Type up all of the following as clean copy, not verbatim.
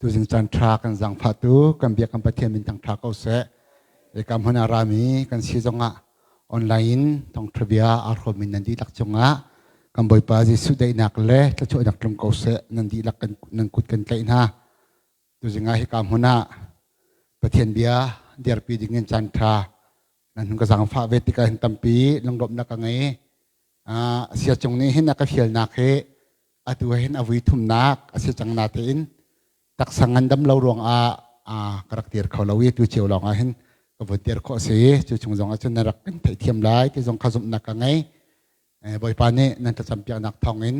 Tuzing caan ṭha kan zaangfahtu kan biak kan Pathian min thangṭha ko seh. Hika hmun ah rami kan si zongah online in thawngṭha bia aa hrawmmi nan dihlak cungah kan Bawipa Jesuh daihnak le thluachuahnak tlung ko seh. Nan dihlak kan nan kut kan tlaih hna. Tuzing ah hika hmun ah Pathian bia dirpi dingin caan ṭha nan hun ka zaangfah ve tikah hin tampi lunglawmhnak ka ngei. Sia cung nih hin a ka fialnak hi atu hin a vui thumnak a si cang natein taksa ngandam lo ruangah ka rak dir kho lo i tu cio lawng ah hin ka vun dir khawh si. Cu chung zong ah cun na rak kan theihthiam lai ti zong kha zumhnak ka ngei. Bawipa nih nan thlacampiaknak thawngin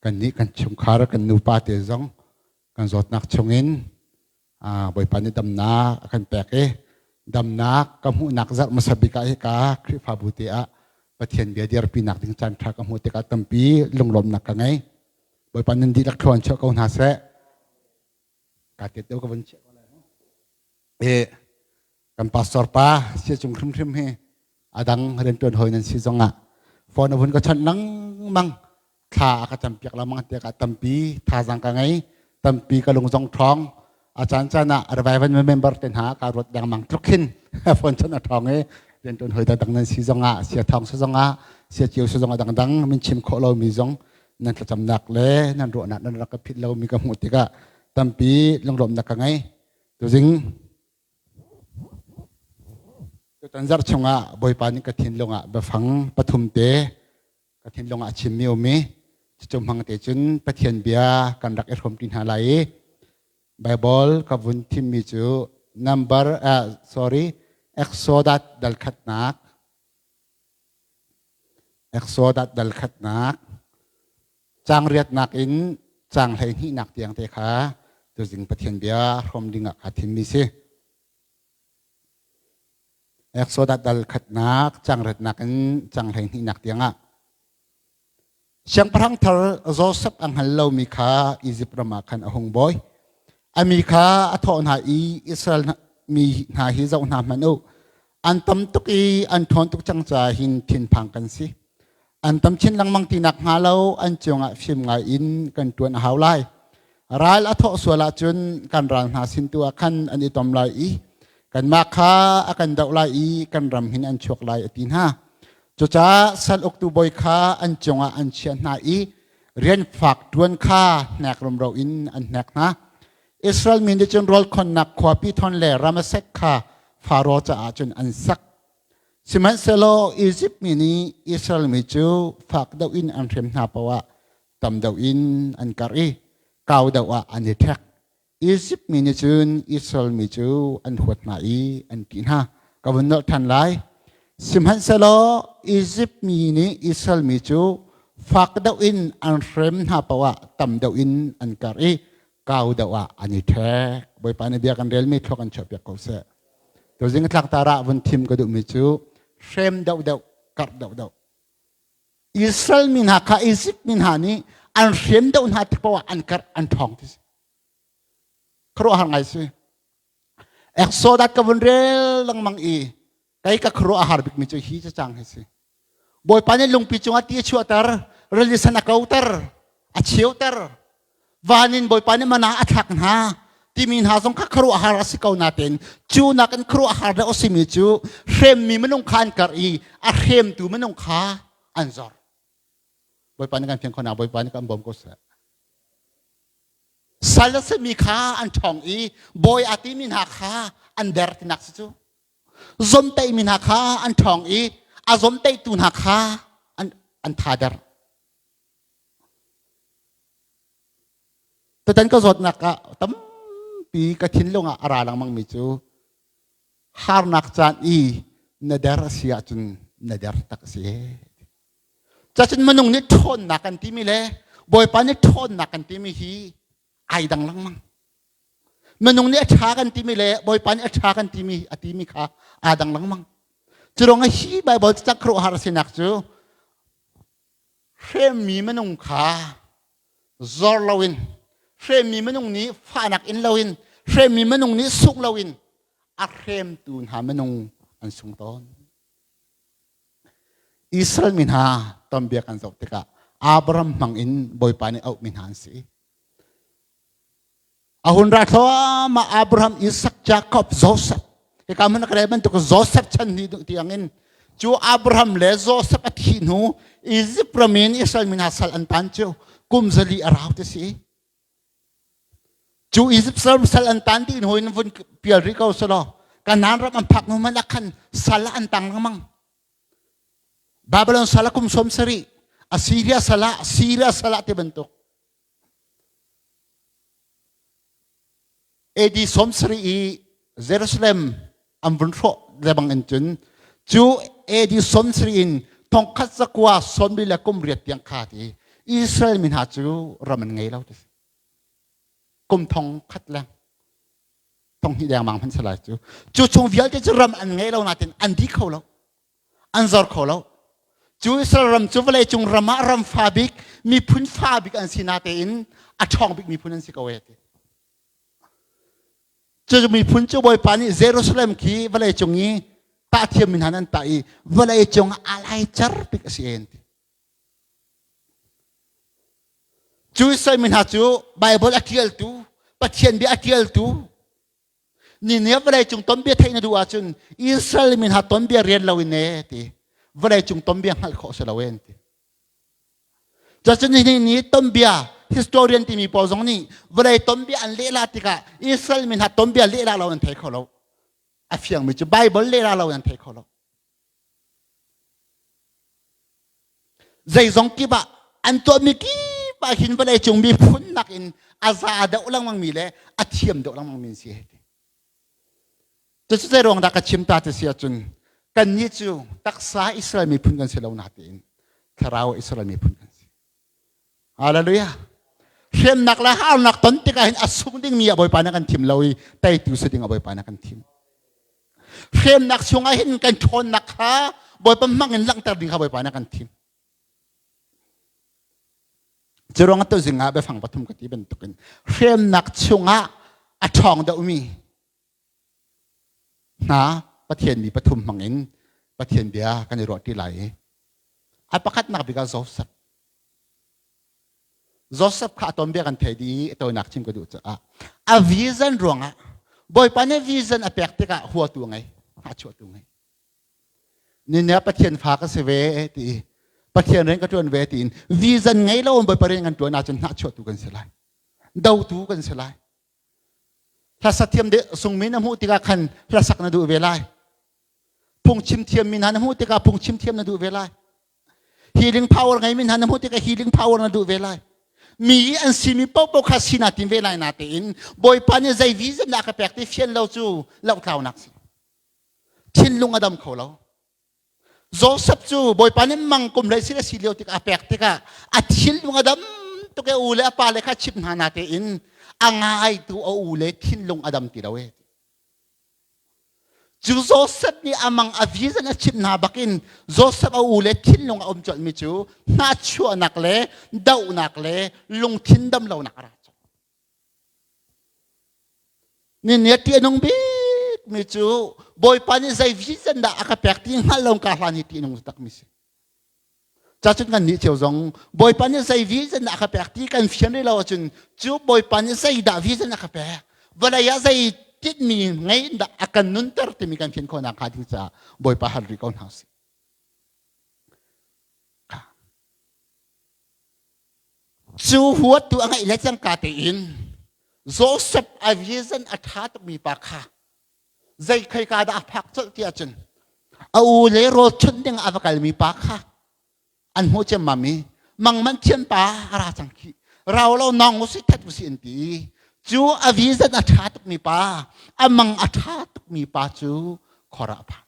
kan nih kan chungkhar kan nupa te zong kan zawtnak chungin Bawipa nih damnak a kan pek i damnak ka hmuhnak zarh hmasa bik ah hika Khrihfabu te ah Pathian bia dirpinak ding caan ṭha ka hmuh tikah tampi lunglawmnak ka ngei. Bawipa nan dihlak thluan chuah ko hna seh. Ka tet deuh ka vun chiah ko lai. E kan pastor pa sia cung hrimhrim hi adang rianṭuan hawi nan si zongah phone a vun ka chawnh lengmang. Thla a ka campiak lengmang tiah tampi thazaang ka ngei, tampi ka lung zong ṭhawng. A caan caan ah revival member te hna ka ruat lengmang tluk khin phone chawnh a ṭhawng i rianṭuan hawi dangdang nan si zongah sia thawng si zongah sia cio si zongah dangdang min chim khawh lomi zong nan thlacamnak le nan ruahnak nan rak ka phit lomi ka hmuh tikah tampi lunglawmhnak ka ngei. Tuzing tutan zarh chungah Bawipa nih ka thinlung ah biafang pathum te ka thinlung ah a chimmi um i cucu hmang te cun Pathian bia kan rak i hrawmṭi hna lai i Bible ka vun thimmi cu number sorry Exodus dal khatnak Exodus dal khatnak caang riatnak in caang 12nak tiang te kha tuzing Pathian bia hrawm ding ah kaa thimmi si. Exodus dal khatnak caang riatnak in caang 12nak tiang ah Siangpahrang thar Joseph a hngal lomi kha Izipt ram ah khan a hung bawi. A mi kha a thawh hna i Israel mi hna hi zoh hna hmanh u. An tam tuk i an ṭhawn tuk cang caah hin thinphang kan si. An tam chin lengmang ti nak hnga lo an cungah fim ngai in kan ṭuan a hau lai. Ral a thawh sual ahcun kan ral hna sin tu ah khan an i tom lai i kanmah kha a kan doh lai i kan ram hin an chuak lai a ti hna. Cucaah sal uktu bawi kha an cungah an chiah hna i rian fak ṭuan kha hnek rumro in an hnek hna. Israel mi nih cun rawl khonnak khua Pithon le Ramesek kha Faro caah cun an sak. Sihmanhsehlaw Izipt mi nih Israel mi cu fak deuh in an hrem hna paoh ah tam deuh in an karh i kau deuh ah an i ṭhek. Izipt mi nih cun Israel mi cu an huat hna i an ṭih hna. Ka vun nolh ṭhan lai. Sihmanhsehlaw Izipt mi nih Israel mi cu fak deuh in an hrem hna paoh ah tam deuh in an karh i kau deuh ah an i ṭhek. Bawipa nih bia kan relmi thluak an chuahpiak ko seh. Tuzing tlangtar ah vun thim ka duhmi cu hrem deuhdeuh, karh deuhdeuh. Israel mi hna kha Egypt mi hna nih an hrem deuh hna tik paoh ah an karh, an ṭhawng ti si. Khuaruahhar ngai si. Exodus ka vun rel lengmang i kei ka khuaruah a har bikmi cu hi cacang hi si. Bawipa nih lungpi cungah ti a chuahter, rili sen a koter, a cheuter. Van in Bawipa nih mana a thlak hna timi hna zong kha khuaruahhar a si ko natein cu nakin khuaruahhar deuh a simi cu hremmi minung kha an karh i a hremtu minung kha an zor. Bawipa nih kan fiang kho na Bawipa nih kan bawm ko seh. Sal a simi kha an ṭhawng i bawi a timi hna kha an der tinak si cu. Zomteihmi hna kha an ṭhawng i a zomteihtu hna kha an thader. Tutan ka zawtnak ah tampi ka thinlung ah a ra lengmangmi cu harnak caan i na der a si ahcun na der tak a si. Cacun minung nih ṭhawnnak kan timi le Bawipa nih ṭhawnnak kan timi hi ai dang lengmang. Minung nih a ṭha kan timi le Bawipa nih a ṭha kan timi a timi kha aa dang lengmang. Cu ruangah hi Baibal cacang khuaruahhar a sinak cu hremmi minung kha zor loin hremmi minung nih fahnak in loin hremmi minung nih sungh loin a hremtu hna minung an sung tawn. Israel mi hna tonbia kan zoh tikah Abraham hmang in Bawipa nih auhmi hna an si. A hun ra thluahmah Abraham, Isak, Jacob, Joseph. Hika hmun ka rel bantuk Joseph chan ni tiang in cu Abraham le Joseph a thih hnu Egypt ram in Israel mi hna sal an tan cu kum zali a rau ti si. Cu Egypt sal an tan dih hnu in vun pial rih ko selaw Kanaan ram an phak hnu hmanh ah khan sal an tang lengmang. Babylon sal ah kum 70, Assyria sal ah Syria sal ah ti bantuk. AD 70 i Jerusalem an vun hrawh lebang in cun cu AD 70 in thongkhat zakua sawmli le kum riat tiang kha ti Israel mi hna cu ram an ngei lo ti kum thong khat leng thong hnih dengmang hmanh salai cu cu chung vialte cu ram an ngei lo natin an di kho lo an zor kho lo. Cu Israel ram cu vawleicung ram ah ram fa bik, miphun fa bik an si natein a ṭhawng bik miphun an si ko e ti. Cu miphun cu Bawipa nih Jerusalem khi vawleicung i tah thiam mi hna nan tah i vawleicung a laicer bik a si en ti. Cu Israel mi hna cu Bible a ṭialtu, Pathian bia a ṭialtu, Ni vawleicung tonbia theih na duh ahcun Israel mi hna tonbia rian lo in e ti vawleicung tonbia hngalh khawh si lo en ti. Cacun ni ni tonbia historian timi pawl zong nih vawlei tonbia an lehla tikah Israel mi hna tonbia lehla lo an thei kho lo. A fiangmi cu Bible lehla lo an thei kho lo. Zeizong kip ah an tuahmi kip ah hin vawleicung miphun nakin a za deuh lengmangmi le a thiam deuh lengmangmi an si hei ti. Cucu zei ruang dah ka chim ta ti si ahcun kannih cu taksa Israel miphun kan si lo natein thlarau Israel miphun kan si. Hallelujah. Hremnak le harnak ton tikah hin a sung dingmi a Bawipa nih kan thim lo i teitu si ding a Bawipa nih kan thim. Hremnak chungah hin kan ṭhawnnak kha Bawipa hmang in langhter ding kha Bawipa nih kan thim. Cu ruang tu zing ah biafang pathum ka ti bantukin hremnak chungah a ṭhawng deuhmi hna Pathian mi pathum hmang in Pathian bia kan i ruah ṭi lai i a pakhatnak bik ah Joseph. Joseph kha a ton bia kan thei dih i a tawinak chim ka duh caah a vision ruangah Bawipa nih vision a pek tikah huatu a ngei, hnahchuahtu ngei. Ninia Pathian fa ka si ve ti Pathian rian ka ṭuan ve tiin vision ngei lo in Bawipa rian kan ṭuan ahcun hnahchuahtu kan si lai. Dotu kan si lai. Hlasa thiam de sungmi na hmuh tikah khan hlasak na duh ve lai. Phungchim thiammi hna na hmuh tikah phungchim thiam na duh ve lai. Healing power ngeimi hna na hmuh tikah healing power na duh ve lai. Mi an simi paohpaoh kha si naa tim ve lai natein Bawipa nih zei vision dah ka pek ti fian lo cu lohtlaunak si. Thinlung a dam kho lo. Joseph cu Bawipa nih mang kum lei si le si lio tikah a pek tikah a thinlung a dam tuk e u le a pa le kha chimh hna natein a ngaitu a u le thinlung a dam ti lo e. Cu Joseph nih a mang a vision a chimh hna bakin Joseph a u le thinlung a um colhmi cu hnahchuahnak le dohnak le lungthin damlonak a ra colh. Ni ṭih a nung bikmi cu Bawipa nih zei vision dah a ka pek ti hngalh lo ka hlan hi ṭih a nung takmi si. Cacun kan nih cio zong Bawipa nih zei vision dah a ka pek ti kan fian rih lo ahcun cu Bawipa nih zeidah vision a ka pek vawlei ah zei tinhmi ngei in dah a kan nunter timi kan fian khawh nakhnga ding caah Bawipa hal rih ko hna usih. Cu huattu a ngeih le cangka tein Joseph a vision a ṭha tukmi pa kha zei khoika dah a phak colh ti ahcun a u le rawl chunh ding a va kalmi pa kha an hmuh ciammam i mangman thiam pa a ra cang khi rau lo nong u si that u si an ti cu a vision a ṭha tukmi pa a mang a ṭha tukmi pa cu khor ah a phan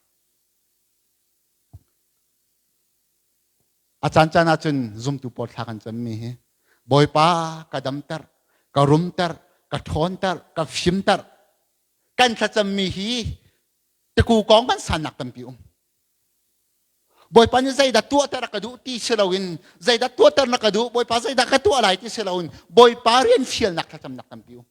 A caancaan ahcun zumtu pawl thla kan cammi hi Bawipa ka damter, ka rumter, ka ṭhawnter, ka fimter. Kan thlacammi hi tiku kong kan sannak tampi um. Bawipa nih zeidah tuahter a ka duh ti si loin zeidah tuahter na ka duh Bawipa zeidah ka tuah lai ti si loin Bawipa rian fialnak thlacamnak tampi um.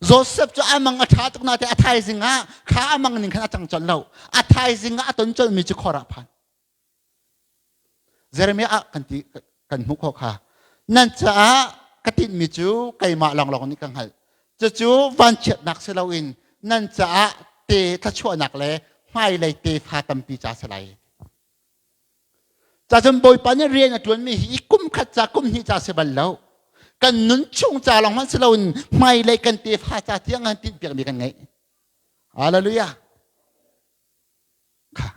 Joseph cu a mang a ṭha tuk nate a thaizing ah kha a mang ning khan a cang colh lo. A thaizing ah a ton colhmi cu khor ah phan. Jeremiah ah kan ti kan hmuh khawh kha. Nan caah ka tinhmi cu keimah lawnglawng nih ka hngalh. Cucu vanchiatnak si loin nan caah te thluachuahnak le hmailei tefa tampi ca si lai. Cacun Bawipa nih rian a ṭuanmi hi kum khat ca kum hnih ca si bal lo. Kan nun chung ca lawng hmanh si loin hmailei kan tefa ca tiang an tinhpiakmi kan ngeih. Hallelujah. Kha.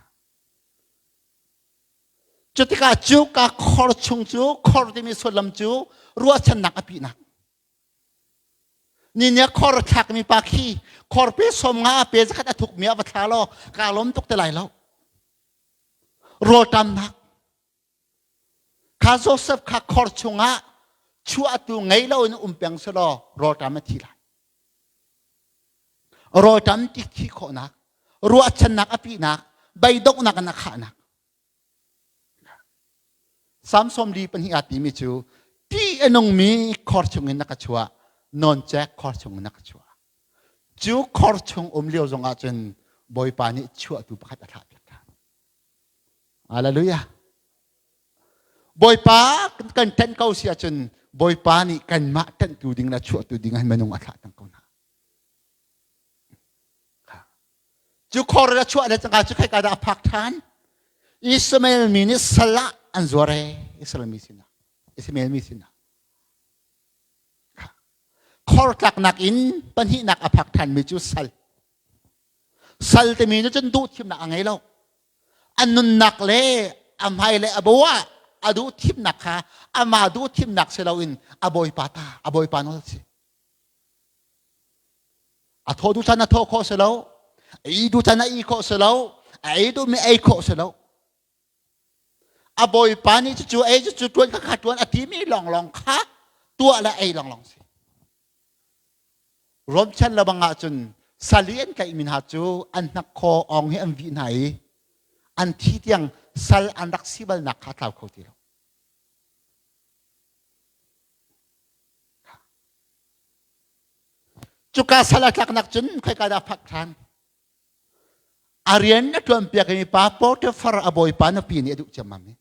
Cutikah cu ka khor chung cu khor timi sullam cu ruahchannak a pihnak. Ni nih khor thlakmi pa khi khor pe som nga pe zakhat a thukmi ah va thla law kaa lawm tuk te lai lo. Rawlṭamnak kha Joseph kha khor chungah chuahtu ngei loin um peng selaw rawlṭam a thi lai. Rawlṭam ti thi khawhnak, ruahchannak a pihnak, beidonghnak in a khahnak. Psalm 42 ah timi cu ti a nungmi khor chungin na ka chuah, nawncek khor chungin na ka chuah. Cu khor chung um lio zong ah cun Bawipa nih chuahtu pakhat a thlah piak ṭhan. Hallelujah. Bawipa kan ṭanh ko si ahcun Bawipa nih kanmah ṭanhtu ding le chuahtu ding ah minung a thlah cang ko hna. Cu khor a chuah le cangka cu khoika dah a phak ṭhan? Ismael mi nih sal ah an zuar ee Israel mi sinah. Ismael mi sinah. Khor tlaknak in pahnihnak a phak ṭhanmi cu sal. Sal timi nih cun duh thimnak a ngei lo. A nunnak le a hmai le a bo ah a duh thimnak kha amah duh thimnak si loin a bawipa ta, a bawipa nawl a si. A thaw duh chan a thaw khawh si lo, a i duh chan a i khawh si lo, a ei duhmi ei khawh si lo. A bawipa nih cucu ei cucu ṭuan kha kha ṭuan a timi lawnglawng kha tuah le ei lawnglawng si. Rom chan le bang ahcun sali an tlaihmi hna cu an hnakhaw ong hi an vih hna i an thi tiang sal an rak si balnak kha a tlau kho ti lo. Cuka sal a tlaknak cun khoika dah phak ṭhan? A rian a ṭuanpiak mi pa Potiphar a bawipa nupi nih a duh ciammam i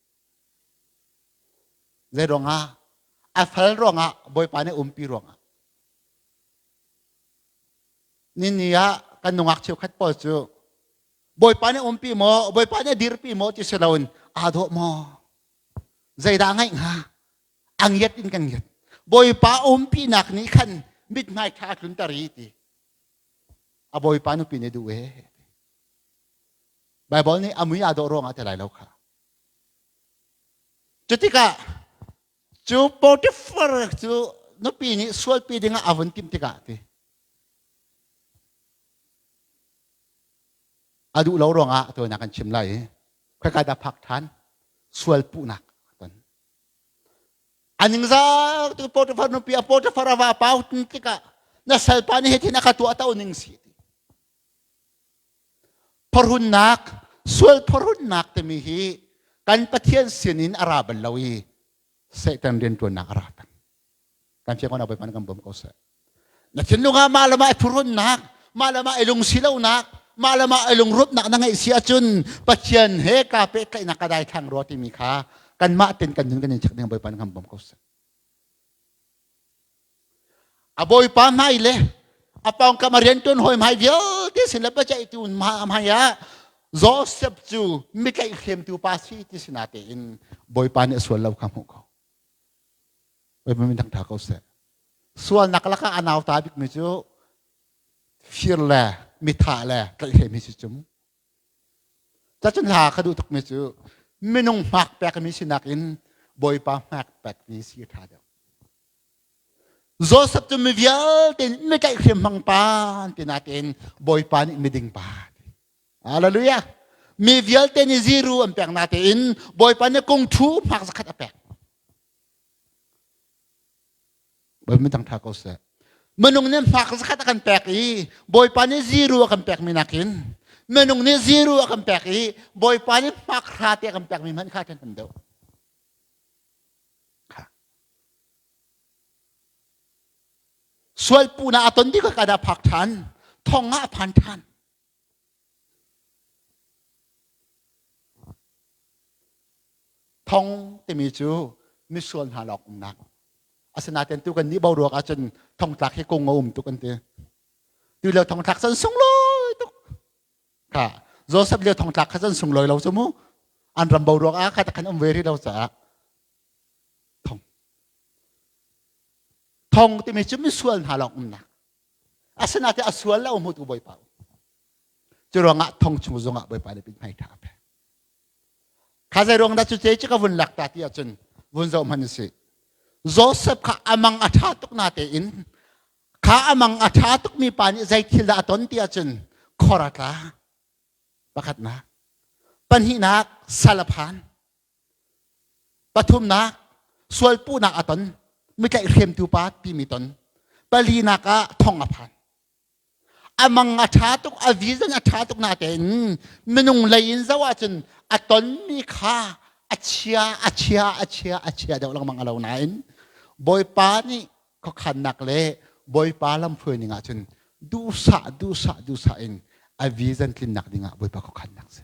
zei ruangah a fel ruangah bawipa nih umpi ruangah nini ah kan nungak cheukhat pawl cu bawipa nih umpi maw bawipa nih dirpi maw ti si loin aa dawh maw zeidah ngaih hnga a ngiat in kan ngiat bawipa umpinak nih khan mithmai ṭha a tlunter i ti a bawipa nupi nih duh e Baibal nih a mui aa dawh ruangah ti lai lo kha cutikah cu Potiphar cu nupi nih sualpi dingah a vun timh tikah ti a duh lo ruangah tuan kan chim lai i khoika dah phak ṭhan sual puhnak ton A ningzak tu Potiphar nupi a Potiphar a va pau tikah na salpa nih hitin a ka tuah to ning si. Phorhunnak, sual phorhunnak timi hi kan Pathian sinin a ra bal lo i Satan rianṭuannak a ra peng. Kan fiang ko Bawipa kan bawm ko seh. Na thinlung ah mah le mah i phurhunnak, mah le mah i lungsi lonak, mah le mah i lungrupnak na ngeih si ahcun Pathian he kaa pehtlaihnak ka daithlang rua timi kha kanmah ten kan nun kan in check ding Bawipa kan bawm ko seh. A Bawipa hmai le a pawngkam a riantuan hawi hmai vialte sin le biaceihtu hmai ah Joseph cu mi tlaihhremtu pa si ti si natein Bawipa nih a sual lo kha hmuh ko. Bawipa min thangṭha ko seh. Sualnak lakah a nauta bikmi cu fir le mithah le tlaihhrem hi si cum. Cacun hla ka duh tukmi cu minung hmak pekmi sinak in Bawipa hmak pekmi si a ṭha deuh. Joseph cu mi vialte nih mi tlaihhrem hmang pa an ti natein Bawipa nih miding pa. Hallelujah. Mi vialte nih ziru an pek natein Bawipa nih kung ṭhu hmak zakhat a pek. Bawipa min thangṭha ko seh. Minung nih hmak zakhat a kan pek i Bawipa nih ziru a kan pekmi nakin minung nih ziru a kan pek i Bawipa nih hmak hra te a kan pekmi hmanh kha kan tam deuh. Sual puhnak a ton dih ka dah phak ṭhan thong ah a phan ṭhan. Thong timi cu misual hna lawng umnak. Asinain tu kan nih boruak ahcun thongtlak hi kung a um tuk an ti. Tu lio thongtlak cun sunglawi tuk. Kha Joseph lio thongtlak kha cun sunglawi lo cu mu. An ram boruak ah kha khan um ve rih lo caah thong. Thong timi cu misual hna lawng umnak. Asinain a sual lo hmutu Bawipa. Cu ruangah thong chung zongah Bawipa nih mithmai ṭha a pek. Kha zei ruang dah cu ce cu ka vun lak ta ti ahcun vun zoh hmanh usih. Joseph kha a mang a ṭha tuk na tein kha a mang a ṭha tukmi pa nih zei thil dah a ton ti ahcun khor a tla. Pakhatnak. Pahnihnak sal a phan. Pathumnak sualpuhnak a ton. Mitlaihhremtu pa timi ton. Palinak ah thong a phan. A mang a ṭha tuk, a vision a ṭha tuk natein minung lei in zoh ahcun a tonmi kha a chia, a chia, a chia, a chia deuh lengmang a lo nain Bawipa nih khuakhannak le Bawipa lamhruai ning ahcun duhsah, duhsah, duhsah in a vision tlinnak dingah Bawipa khuakhannak si.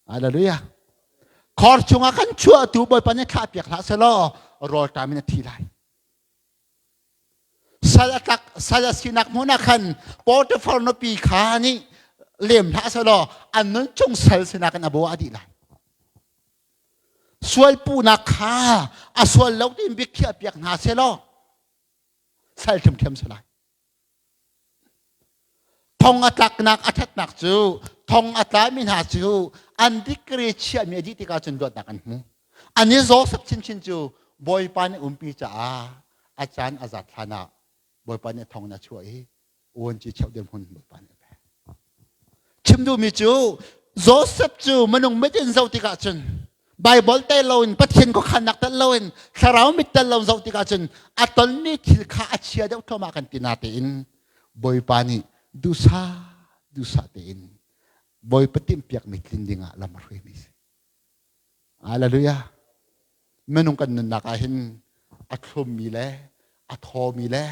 Hallelujah. Khor chungah kan chuahtu Bawipa nih thlah piak hlah selaw rawlṭam in a thi lai. Sal a tlak sal a sinak hmun ah khan Potiphar nupi kha nih lem hlah selaw an nun chung sal sinak in a bo a dih lai. Sualpuhnak kha a sual lo tiin biakhiah piak hna selaw sal ṭhiamṭhiam si lai. Thong a tlaknak a ṭhatnak cu thong a tlami hna cu an degree chiahmi a dih tikah cun luatnak an hmu. An i Joseph chinchin cu Bawipa nih umpi caah a caan a zat hlan ah Bawipa nih thong in a chuah i uanci cheuh dirhmun Bawipa nih a pek. Chim duhmi cu Joseph cu minung mit in zoh tikah cun Baibal tel loin Pathian khuakhannak tel loin thlarau mit tel lo zoh tikah cun a tonmi thil kha a chia deuh thluahmah kan ti na tein Bawipa nih duhsah duhsah tein Bawipa timhpiakmi tlin dingah lam a hruaimi si. Hallelujah. Minung kan nunnak ah hin a thlummi le a thawmi le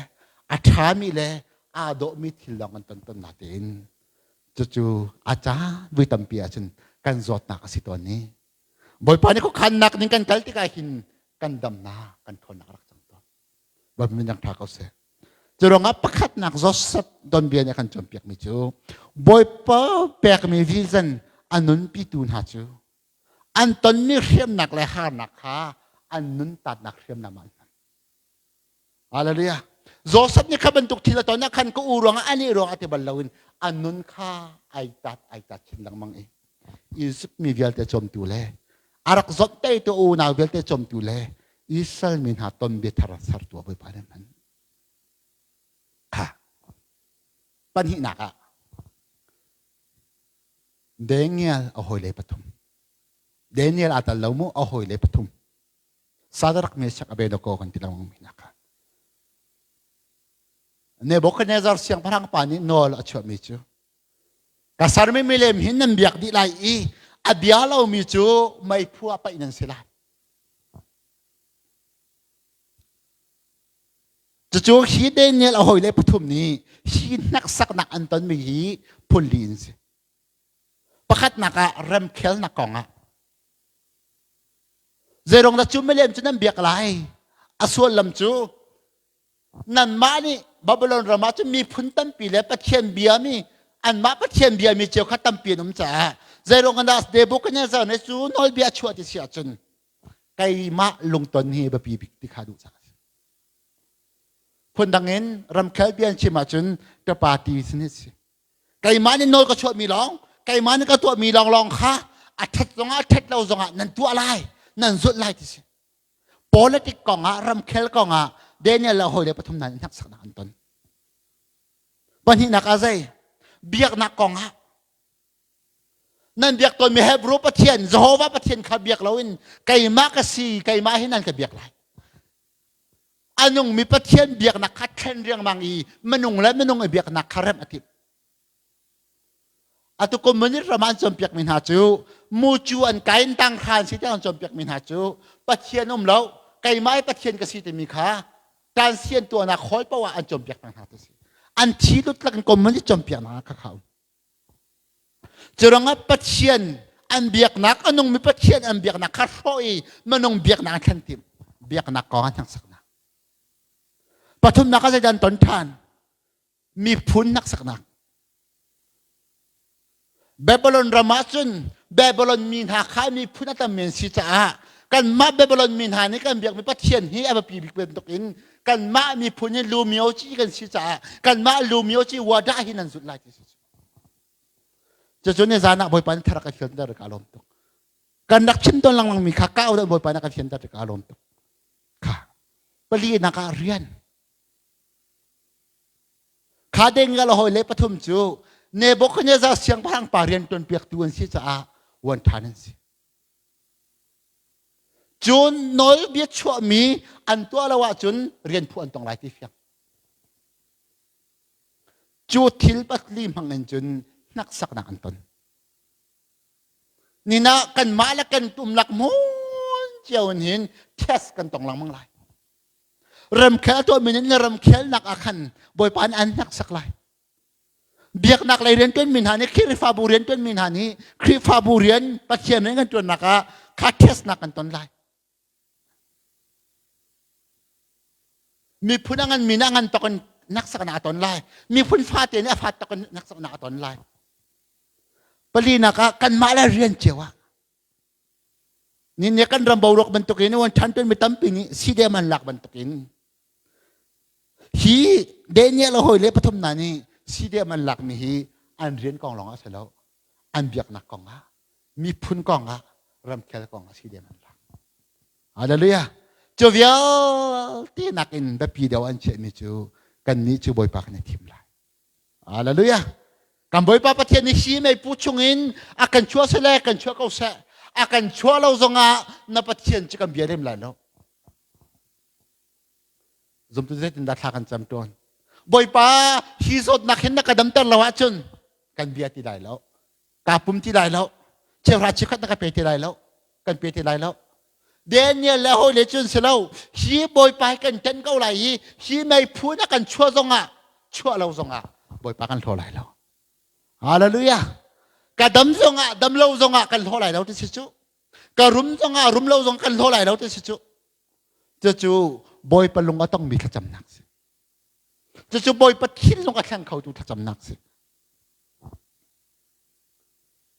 a ṭhami le aa dawhmi thil lawng kan ton ton na tein cucu a caan vui tampi ahcun kan zawtnak a si tawn i Bawipa nih khuakhannak ning kan kal tikah hin kan damnak kan ṭhawnnak a rak cang tawn. Bawipa min ṭha ko seh. Cu ruangah pakhatnak Joseph donbia nih a kan cawnpiakmi cu Bawipa pekmi vision a nunpitu hna cu an tonmi hriamnak le harnak kha an nun tatnak hriamnam ah an hman. Hallelujah. Joseph nih kha bantuk thil a ton ah khan ka u ruangah ani ruangah ti bal loin a nun kha ai tat ai tat chin lengmang i Egypt mi vialte cawmtu le a rak zawt tu unau vialte cawmtu le Israel mi hna ton bia thar sertu a Bawipa nih hman. Kha pahnihnak ah Daniel a hawile pathum. Daniel aa tal lo mu a hawile pathum. Sadarak Meshach Abednego kan ti lengmang mi hna kha. Nebuchadnezzar siangpahrang pa nih nawl a chuahmi cu ka sermi milem hin nan biak dih lai i a bia lomi cu meiphu ah paih nan si lai. Cucu hi Daniel a hawile pathum nih hi hneksaknak an tonmi hi phunli in si. Pakhatnak ah remkhelnak kongah Zeirong dah cu milem cu nan biak lai? A sullam cu nanmah nih Babylon ram ah cun miphun tampi le Pathian biami anmah Pathian biami cio kha tampi an um caah zeirong dah Nebuchadnezzar nih cu nawlbia a chuah ti si ahcun keimah lungton hi biapi bik ti kha duh caah a si. Phundang in ramkhel bia an chim ahcun ka party sin hi si. Keimah nih nawl ka chuahmi lawng, keimah nih ka tuahmi lawnglawng kha a ṭhat zongah a ṭhat lo zongah nan tuah lai, nan zulh lai ti si. Politic kongah, ramkhel kongah Daniel le hawile pathum hna nih hneksaknak an ton. Pahnihnak ah zei? Biaknak kongah nan biak tawnmi Hebrew Pathian, Jehovah Pathian kha biak loin keimah ka si, keimah hi nan ka biak lai. A nungmi Pathian biaknak kha thlen riangmang i minung le minung i biaknak kha remh a timh. Atu communist ram ah an cawnpiakmi hna cu mucu an kai in tang hra an si tiang an cawnpiakmi hna cu Pathian um lo keimah i Pathian ka si timi kha transian tuahnak hawl paoh ah an cawnpiak hna ti si. An thi lutlak in communist cawnpiaknak kha kha um. Curuangah Pathian an biaknak, a nungmi Pathian an biaknak kha hrawh i minung biaknak an thlen tim. Biaknak kong an hneksaknak. Pathumnak ah zeidah an ton ṭhan? Miphun hneksaknak. Babylon ram ah cun Babylon mi hna kha miphun a tammi an si caah kanmah Babylon mi hna nih kan biakmi Pathian hi a biapi bik bantukin kanmah miphun hi lumioci kan si caah kanmah lumioci wada hi nan zulh lai ti si. Cucu ni zan ah Bawipa nih thar a ka fianter ka lawm tuk. Kan rak chim tawn lengmang mi kha ka au Bawipa nih a ka fianter ka lawm tuk. Kha palinak ah rian Kha deng le hawi le pathum cu Nebuchadnezzar siangpahrang pa rian ṭuanpiaktu an si caah uan ṭhan an si. Cun nawlbia chuahmi an tuah lo ahcun rian phuh an tong lai ti fiang. Cu thil patli hmang in cun hnaksaknak an ton. Nina kanmah le kan tumlak mun cio in hin test kan tong lengmang lai. Ramkhel a tuahmi nih na ramkhelnak ah khan Bawipa nih an hneksak lai. Biaknak lei rianṭuanmi hna nih Khrihfabu rianṭuanmi hna nih Khrihfabu rian Pathian rian kan ṭuannak ah kha testnak kan ton lai. Miphun a nganmi nih a ngan tok in hneksaknak a ton lai. Miphun fate nih a fat tok in hneksaknak a ton lai. Palinak ah kanmah le rian cio ah Ni kan ram boruak bantukin wan ṭhan mi tampi nih CDM an lak bantukin hi Daniel a hawi le pathum hna nih CDM an lakmi hi an rian kong lawng ah si lo an biaknak kong ah miphun kong ah ramkhel kong ah CDM an lak. Hallelujah. Cu vialte nakin biapi deuh an chiahmi cu kannih cu Bawipa kan i thim lai. Hallelujah. Kan Bawipa Pathian nih hi meipu chungin a kan chuah sele kan chuah ko seh. A kan chuah lo zongah na Pathian cu kan bia lem lai lo. Zumtu zeitindah thla kan cam tawn. Bawipa hi zawtnak hin na ka damter lo ahcun kan bia ti lai lo. Kaa pum ti lai lo. Cheuhra chikkhat na ka pe ti lai lo. Kan pe ti lai lo. Daniel le hawi le cun si lo. Hi Bawipa hi kan ṭanh ko lai i hi meiphu na kan chuah zongah chuah lo zongah Bawipa kan hlaw lai lo. Hallelujah. Ka dam zongah dam lo zongah kan hlaw lai lo ti si cu. Ka rum zongah rum lo zong kan hlaw lai lo ti si cu. Cucu Bawipa lung a tongmi thlacamnak si. Cucu Bawipa thinlung a thleng khotu thlacamnak si.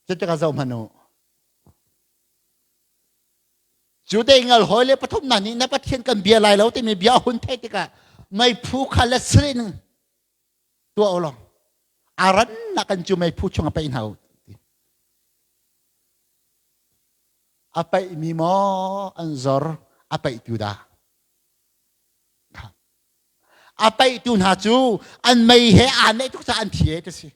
Cutikah zoh hmanh u. Jude ngal hawi le pathum hna nih na Pathian kan bia lai lo timi bia hun theih tikah meiphu kha le sirin tuah u law a rannak kan cu meiphu chung a paih hna u. A paihmi maw an zor a paihtu dah? A paihtu hna cu an mei he aa neih tuk caah an thi e ti si.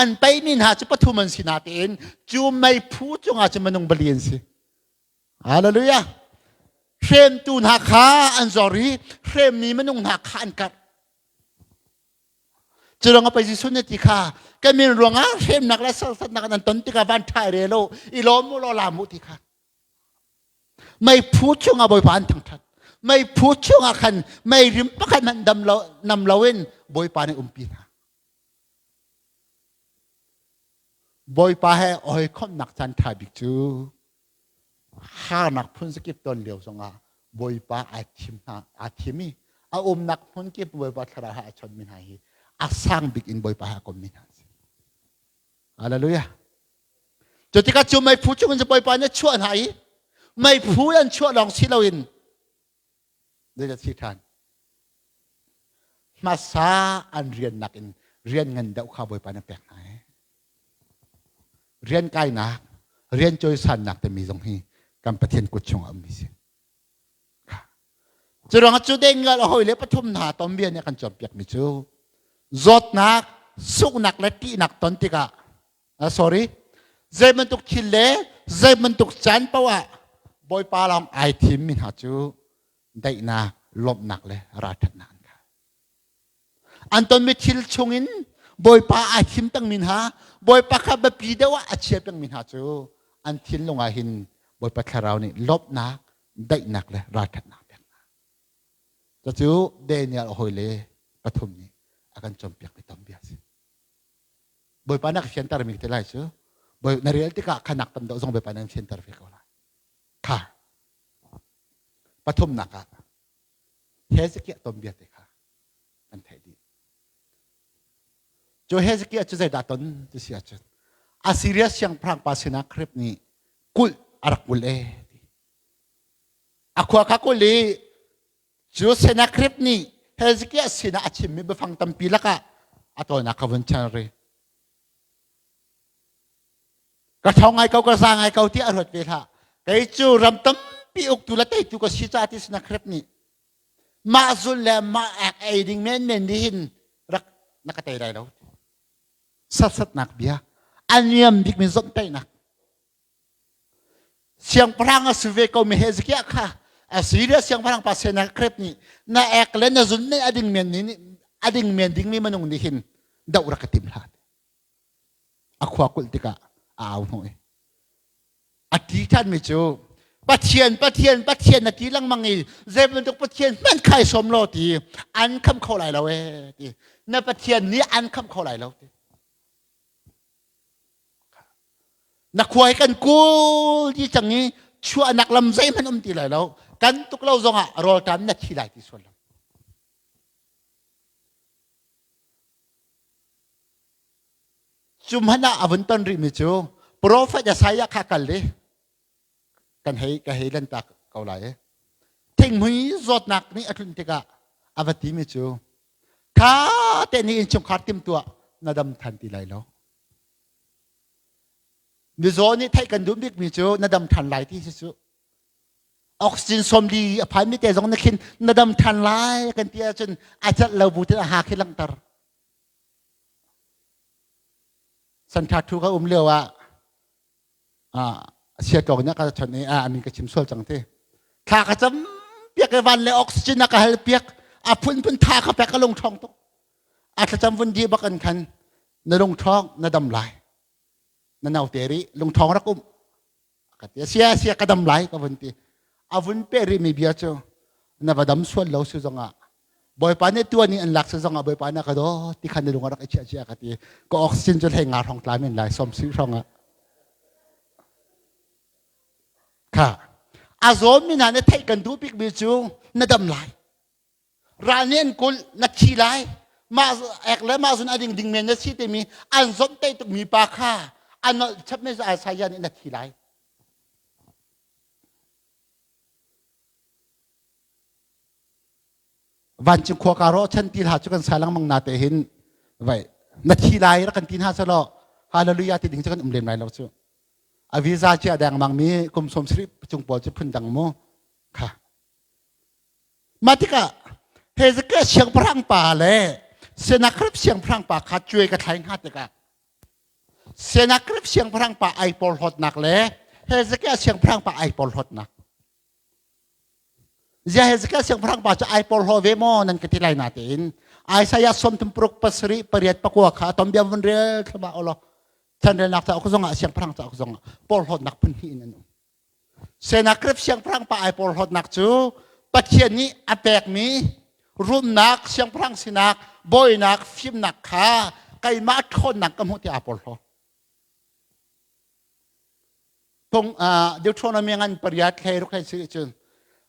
An paihmi hna cu pathum an si natein cu meiphu cungah cun minung bali an si. Hallelujah. Hremtu hna kha an zor i hremmi minung hna kha an karh. Cu pei Jesuh nih ti kha ka min ruangah hremnak le serhsatnak nan ton tikah van ṭhai re lo i lawm u law laam u ti kha. Meiphu chungah Bawipa an thangṭhat. Meiphu chungah khan meirim pakhat hmanh dam lo nam loin Bawipa nih umpi hna. Bawipa he hawikomhnak caan ṭha bik cu harnak phun zakip ton lio zongah Bawipa aa thim hna aa thim i a umnak hmun kip Bawipa thlarau he a chawnmi hna hi a sang bik in Bawipa he a kommi hna an si. Hallelujah. Cu tikah cu meiphu chung in Bawipa nih a chuah hna i meiphu an chuah lawng si loin zeidah si ṭhan hmasa an rian nakin rian ngan deuh kha Bawipa nih a pek hna i rian kainak rian cawisannak timi zong hi kan Pathian kut chungah ummi si. Cu ruangah cu dengal a hawi le pathum hna tom bia nih a kan cawnpiakmi cu zawtnak, suknak le ṭihnak ton tikah sorry zei bantuk thil le zei bantuk caan paoh ah Bawipa lawng ai thimmi hna cu daihnak, lawmhnak le ralṭhatnak an kai. An tonmi thil chungin Bawipa ai thim pengmi hna, Bawipa kha biapi deuh ah a chia pengmi hna cu an thinlung ah hin Bawipa Thlarau nih lawmhnak, daihnak le ralṭhatnak pek hna. Cucu Daniel a hawile pathum nih a kan cawnpiakmi tam bia a si. Bawipa na ka fiantermi te lai cu Bawi na rel tikah khanak tam deuh zong Bawipa nan fianter ve ko lai. Kha pathumnak ah Hezekiah ton bia te kha. Kan theih dih. Cu Hezekiah cu zeidah ton ti si ahcun Assyria siangpahrang pa Sennacherib nih kulh a rak kulh e. A khua kha kulh i cu Sennacherib nih Hezekiah sinah a chimmi biafang tampi lakah a tawinak kha vun chan ri. Ka ṭhawng ngai ko, ka za ngai ko tiah a ruat ve hlah. Kei cu ram tampi uktu le teitu ka si caah ti Sennacherib nih mah zul le mah ek ei ding menmen nih hin rak na ka tei lai lo. Satsatnak bia a niam bikmi zomhtaihnak. Siangpahrang a si ve ko mi Hezekiah kha Assyria siangpahrang pa Sennacherib nih na ek le na zun nih a ding men nih a ding men dingmi minung nih hin doh rak ka tim hlah. A khua kulh tikah a au hnawh i a ti ṭhanmi cu Pathian Pathian Pathian na ti lengmang i zei bantuk Pathian hmanh khai sawm law ti an kham kho lai lo ee ti na Pathian nih an kham kho lai lo ti na khua hi kan kul ti cang i chuahnak lam zeihmanh um ti lai lo kan tuk lo zongah rawlṭam na thi lai ti sual lo Cu hmanh ah a vun ton rihmi cu profet Isaiah kha kal i kan hei ka hei lantak ko lai i thinghmui zawtnak nih a tlun tikah a va timi cu tha te nih innchungkhar timtuah na dam than ti lai lo. Mizaw nih theih kan duh bikmi cu na dam than lai ti si cu. Oxygen sawmli a phanmi te zong na khin na dam than lai kan ti ahcun a celh lo bu tin a ha khi langhter. Santha thu ka um lio ah sia tlawng nih ka chon i a min ka chim sual cang ti. Thla ka cam piak i van le oxygen a ka hal piak a phunphun tha ka pek ka lung ṭhawng tuk. A thlacam vun di bak an khan na lung ṭhawng na dam lai. Na naute rih lung ṭhawng rak um. Ka ti sia sia ka dam lai ka vun ti. A vun pe rih mi bia cu na va dam sual lo si zongah Bawipa nih tuan in an lak si zongah Bawipa nih a ka dawt ti khan na lung a rak i chiah chia ka ti. Ka oxygen cu hlei nga hrawng tla men lai som si hrawng ah. Kha a zawm mi hna nih theih kan duh bik mi cu na dam lai. Ral nih an kulh na thi lai. Mah ek le mah zun a ding ding men na si timi an zawmhtaih tuk mi pa kha a nolh chap mi Isaiah nih na thi lai. Vancung khua ka rawh chan ti hla cu kan sa lengmang na te hin vai na thi lai rak kan ti hna selaw hallelujah ti ding cu kan um lem lai lo cu a visa chia dengmang mi kum som sri cung pawl cu phun dang mu kha mah tikah Hezekiah siangpahrang pa le Sennacherib siangpahrang pa kha cuai ka thlai hnga tikah Sennacherib siangpahrang pa ai porhlawtnak le Hezekiah siangpahrang pa ai porhlawtnak Zia Hezekiah siangpahrang pa cu ai porhlaw ve maw nan ka ti lai na tein Isaiah sawmthum paruk pasarih pariat pakua kha tom bia vun rel thlama olo chanrelnak cauk zongah siangpahrang cauk zongah porhlawtnak phun hnih in an um Sennacherib siangpahrang pa ai porhlawtnak cu Pathian nih a pekmi rumnak siangpahrang sinak bawinak fimnak kha keimah ṭhawnnak ka hmuh tiah aa porhlaw Phung Deuteronomy ngan pariat hlei ruk hlei si cun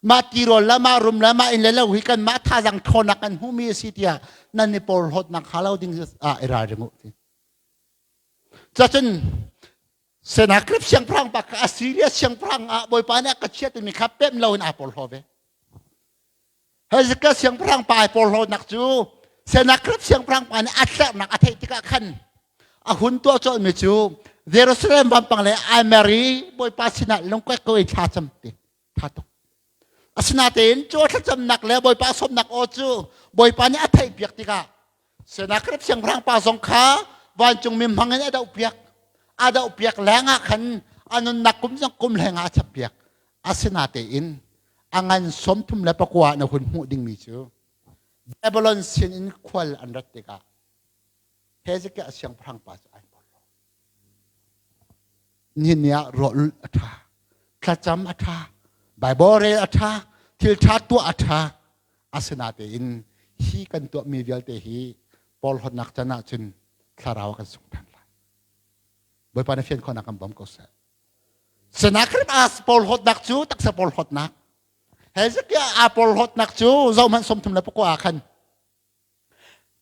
mah tirawl le mah rum le mah inn le lo hi kan mah thazang ṭhawnnak kan hmuhmi a si tiah nan i porhlawtnak hnga lo ding ah i ralring u ti. Cacun Sennacherib siangpahrang pa kha Assyria siangpahrang ah Bawipa nih a ka chiah timi kha pemh loin aa porhlaw ve. Hezekiah siangpahrang pa ai porhlawnak cu Sennacherib siangpahrang pa nih a tlerhnak a theih tikah khan a hun tuah colhmi cu Jerusalem vampang le ai mer i Bawipa sinah lungkuai ko i thla cam ti tha tuk. Asinain cu thlacamnak le Bawipa sawmnak aw cu Bawipa nih a theihpiak tikah Sennacherib siangpahrang pa zong kha vancungmi hmang in a dohpiak. A dohpiak lengah khan a nunnak kum zong kum lengah a chappiak. Asinain a ngan 34 na hun hmuh dingmi cu Babylon sin in khual an rat tikah Hezekiah siangpahrang pa cu ai porhlaw. Nihin ni ah ruah a ṭha, thlacam a ṭha, Bible rel a ṭha, thil ṭha tuah a ṭha. Asinain hi kan tuahmi vialte hi porhlawtnak can ahcun thlarau kan sung ṭhan lai. Bawipa na fian khawhnak kan bawm ko seh. Sennacherib aa porhlawtnak cu taksa porhlawtnak. Hezekiah aa porhlawtnak cu zohhmanh 34 ah khan.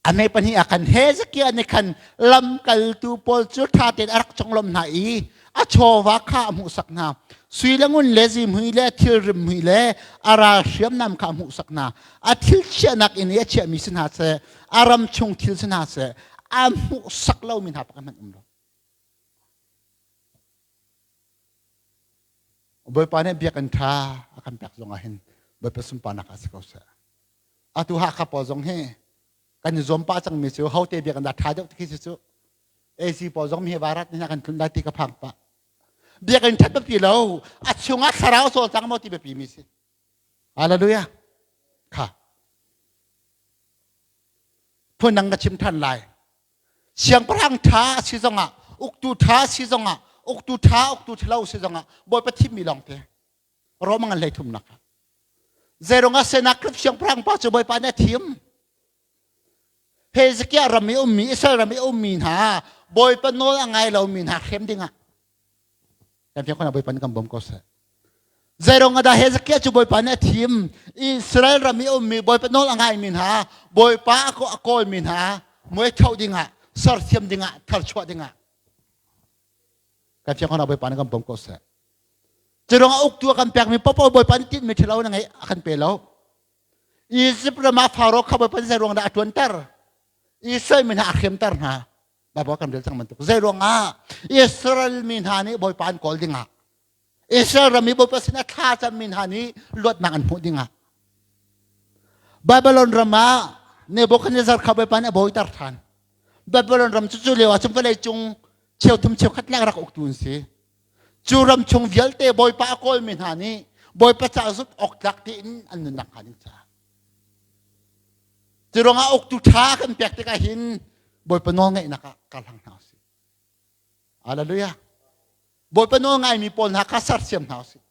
A mei pahnih ah khan Hezekiah nih khan lamkaltu pawl cu ṭha tein a rak conglawmh hna i a chawva kha a hmuhsak hna. Sui le ngun le zihmui le thil rimhmui le a ral hriamnam kha a hmuhsak hna. A thil chiahnak inn i a chiahmi si hna seh, a ram chung thil si hna seh, a hmuhsak lomi hna pakhat hmanh um lo. Bawipa nih biakinn ṭha a kan pek zong ah hin Bawipa sunparnak ah si ko seh. Atu Hakha pawl zong hi kan i zuam pah cangmi cu hote biakinn dah ṭha deuh ti khi cu AC pawl zong mi varat nih kan tlun lai ti ka phang pah. Biakinn ṭhat biapi lo, a chungah thlarau cawlcang maw ti biapi mi si. Hallelujah. Kha. Phundang ka chim ṭhan lai. Siangpahrang ṭha a si zongah, uktu ṭha a si zongah, uktu ṭha, uktu ṭhalo si zongah Bawipa thimmi lawngte. Rom ngan hlei thumnak ah. Zeirung ah Sennacherib siangpahrang pa cu Bawipa nih a thim. Hezekiah ram i ummi, Israel ram i ummi hna, Bawipa nawl a ngai lomi hna hrem dingah kan fiang khona Bawipa nih kan bawm ko seh. Zeirung ah dah Hezekiah cu Bawipa nih a thim? Israel ram i ummi Bawipa nawl a ngaimi hna, Bawipa a kawlmi hna, muai tho dingah, sersiam dingah, tharchuah dingah. Kan fiang khona Bawipa nih kan bawm ko seh. Curang a uktu a kan pekmi popo Bawipa nih tinhmi ṭhalo na ngei a kan pe lo. Egypt ram ah Faro kha Bawipa nih zeiruang dah a ṭuanter? Israel mi hna a hremter hna. Baibal kan rel cang bantuk. Zeiruang ah Israel mi hna nih Bawipa an kawl dingah Israel ram i Bawipa sinah thla cammi hna nih luatnak an hmuh dingah Babylon ram ah Nebuchadnezzar kha Bawipa nih a bawiter ṭhan. Babylon ram cu cu lio ah cun vawlei cung cheuthum cheukhat leng rak uktu an si. Cu ram chung vialte Bawipa a kawlmi hna nih Bawipa ca zumh awk tlak tiin an nunnak hnga ding caah. Cu ruangah uktu ṭha kan pek tikah hin Bawipa nawlngaihnak ah kar hlang hna usih. Hallelujah. Bawipa nawl ngaimi pawl hna kha sersiam hna usih.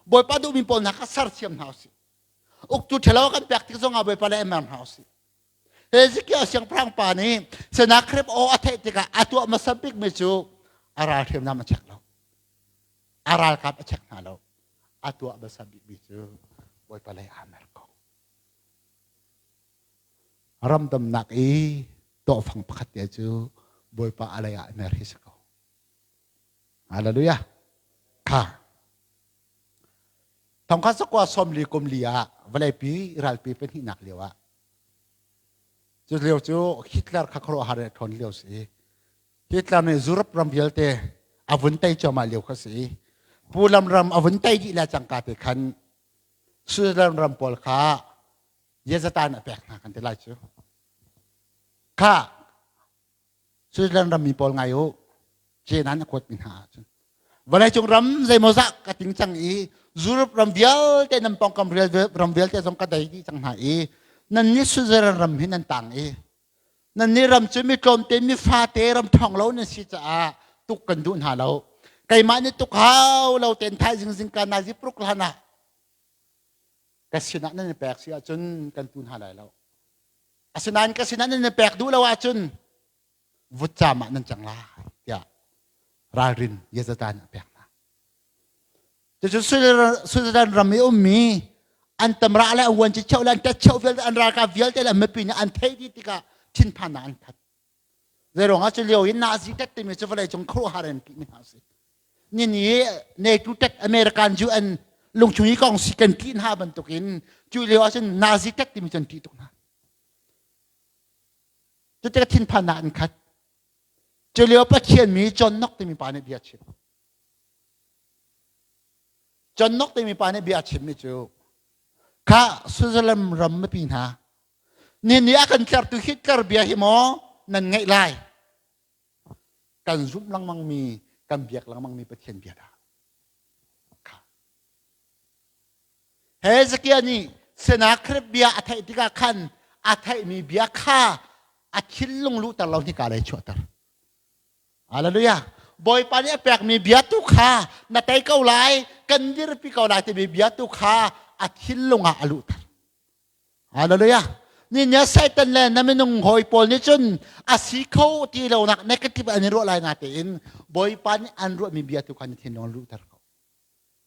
Bawipa duhmi pawl hna kha sersiam hna usih. Uktu ṭhalo kan pek tik zongah Bawipa le mer hna usih. Hezekiah siangpahrang pa nih Sennacherib aw a theih tikah a tuah hmasa bikmi cu a ral hriamnam a check lo. A ralkap a check hna lo. A tuah hmasa bikmi cu Bawipa lei aa mer ko. Ramdamnak i tawhfang pakhat te cu Bawipa a lei ah mer hi si ko. Hallelujah. Kha. Thongkhat sakua sawmli kum li ah vawleipi ralpi pahnihnak lio ah cu lio cu Hitler kha khuaruahhar in a ṭhawn lio si. Hitler nih Europe ram vialte a vun tei cuahmah lio kha si. Pulam ram a vun tei dih le cangka te khan Switzerland ram pawl kha yazatan a pek hna kan ti lai cu. Kha Switzerland rammi pawl ngai u Jenan a kuatmi hna ahcun vawleicung ram zeimawzah ka ting cang i Europe ram vialte nan pawngkam ram vialte zong ka dei dih cang hna i nan nih Switzerland ram hi nan tang i nan nih ram cu mi tlawmte mi fate ram ṭhawng lo nan si caah tuk kan duh hna lo keimah nih tuk hau lo ten thaizing zingka nazi pruk hlan ah ka sinah nan i pek si ahcun kan tu hna lai lo Asinain ka sinah nan i pek duh lo ahcun vutcam ah nan cang lai tiah ralrin Yezatan a pek hna. Cucu Switzerland ram i ummi an tamra le an vuanci cheu le an tet cheu vialte an ralkap vialte le an mipi nih an theih dih tikah thinphannak an khat. Zeiruangah cu lio in Nazi tet timi cu vawlei cung khuaruahhar in timi hna a si. Nini NATO tet American UN lungchung i kong si kan ṭih hna bantukin cu lio ahcun Nazi tet timi cu an ṭih tuk hna. Cu tikah thinphannak an khat. Cu lio Pathian mi John Knox timi pa nih bia chim. John Knox timi pa nih bia chimmi cu kha Switzerland ram mipi hna ni nih a kan tlertu Hitler bia hi maw nan ngaih lai kan zumh lengmangmi kan biak lengmangmi Pathian bia dah kha Hezekiah nih Sennacherib bia a theih tikah khan a theihmi bia kha a thinlung luhter lo hnika lei chuahter Hallelujah Bawipa nih a pekmi bia tu kha na tei ko lai kan dirpi ko lai timi bia tu kha a thinlung ah a luhter Hallelujah. Ni nia Satan le na minung hawi pawl nih cun a si kho ti lo nak negative an i ruah lai na tein Bawipa nih an ruahmi bia tu kha na thinlung luhter ko.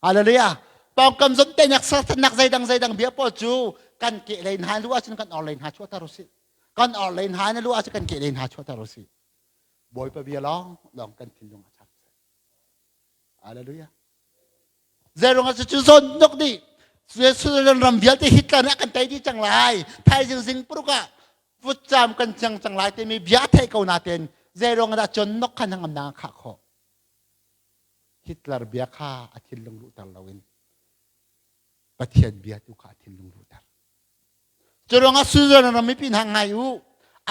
Hallelujah. Pawngkam zom te nak serthannak zeidang zeidang bia pawl cu kan ke lei hna lu ahcun kan or lei hna chuahter usih. Kan or lei hna na lu ahcun kan ke lei hna chuahter u sih. Bawipa bia lawng lawng kan thinlung a chak seh. Hallelujah. Zeirung ah cu zawn nok dih. Switzerland ram vialte Hitler nih a kan tei dih cang lai. Thaizing zing paruk ah vutcam kan cang cang lai timi bia a theih ko nain zeirung ah dah con nok kha hnangamnak a khah khawh. Hitler bia kha a thinlung luhter loin Pathian bia tu kha a thinlung luhter. Curuangah Switzerland ram mipi hna ngai u.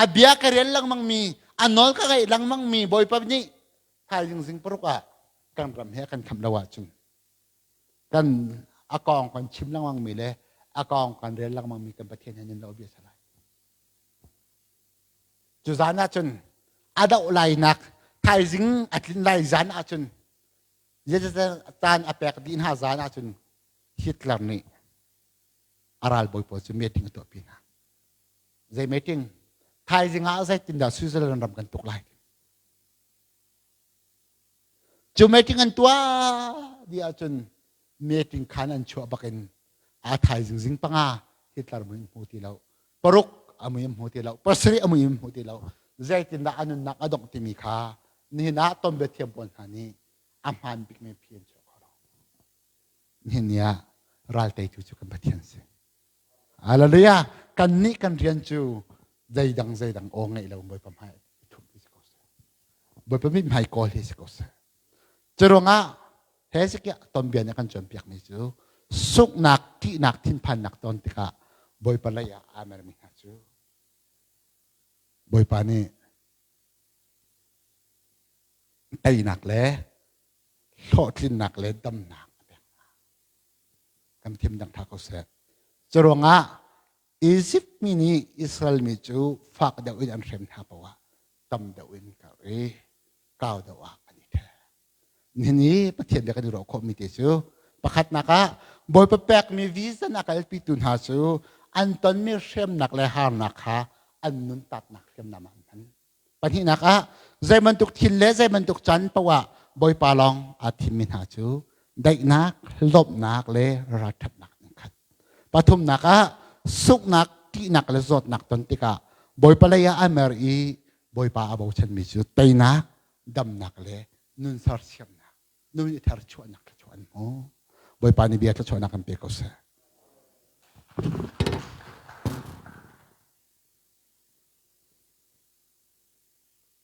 A bia ka rel lengmang mi, a nawl ka ngaih lengmang mi Bawipa nih thaizing zing paruk ah kan ram he kan khamh lo ahcun kan a kong kan chim lengmang mi le a kong kan rel lengmang mi kan Pathian he nan lo bia salai. Cu zan ahcun a doh lainak thaizing a tlin lai zan ahcun caan a pek dih hna zan ahcun Hitler nih a ralbawi pawl cu meeting a tuahpi hna. Zei meeting? Thaizing ah zeitindah Switzerland ram kan tuk lai? Cu meeting an tuah dih ahcun meeting khan an chuah bakin a thaizing zing panga Hitler mui hmu ti lo. Paruk a mui hmu ti lo. Pasarih a mui hmu ti lo. Zeitindah a nunnak a dongh timi kha nihin ah tonbia thiam pawl hna nih a hmaan bikmi phi an chuah kho lo. Nihin ni ah ral teitu cu kan Pathian si. Hallelujah! Kannih kan rian cu zeidang zeidang aw ngeih lo Bawipa hmai i thumh hi si ko seh. Bawipa mithmai kawl hi si ko seh. Curuangah Hezekiah tonbia nih a kan cawnpiakmi cu sunghnak, ṭihnak, thinphannak ton tikah Bawipa lei ah aa mermi hna cu Bawipa nih teinak le hlawhtlinnak le damnak a pek hna. Kan thim dang ṭha ko seh. Curuangah Izipt mi nih Israel mi cu fak deuh in an hrem hna poah tam deuh in kar i kau deuh ah an i ṭhel. Nihin i Pathian bia kan i ruah khawhmi te cu pakhatnak ah Bawipa pekmi vision a kalpitu hna cu an tonmi hremnak le harnak kha an nun tatnak hriamnam ah an hman. Pahnihnak ah zei bantuk thil le zei bantuk caan paoh ah Bawipa lawng aa thimmi hna cu daihnak, lawmhnak le ralṭhatnak an khat. Pathumnak ah sunghnak, ṭihnak le zawtnak ton tikah Bawipa lei ah a mer i Bawipa a bochanmi cu teinak, damnak le nun sersiamnak, nun i tharchuahnak thluachuah an hmu. Bawipa nih bia thluachuahnak kan pe ko seh.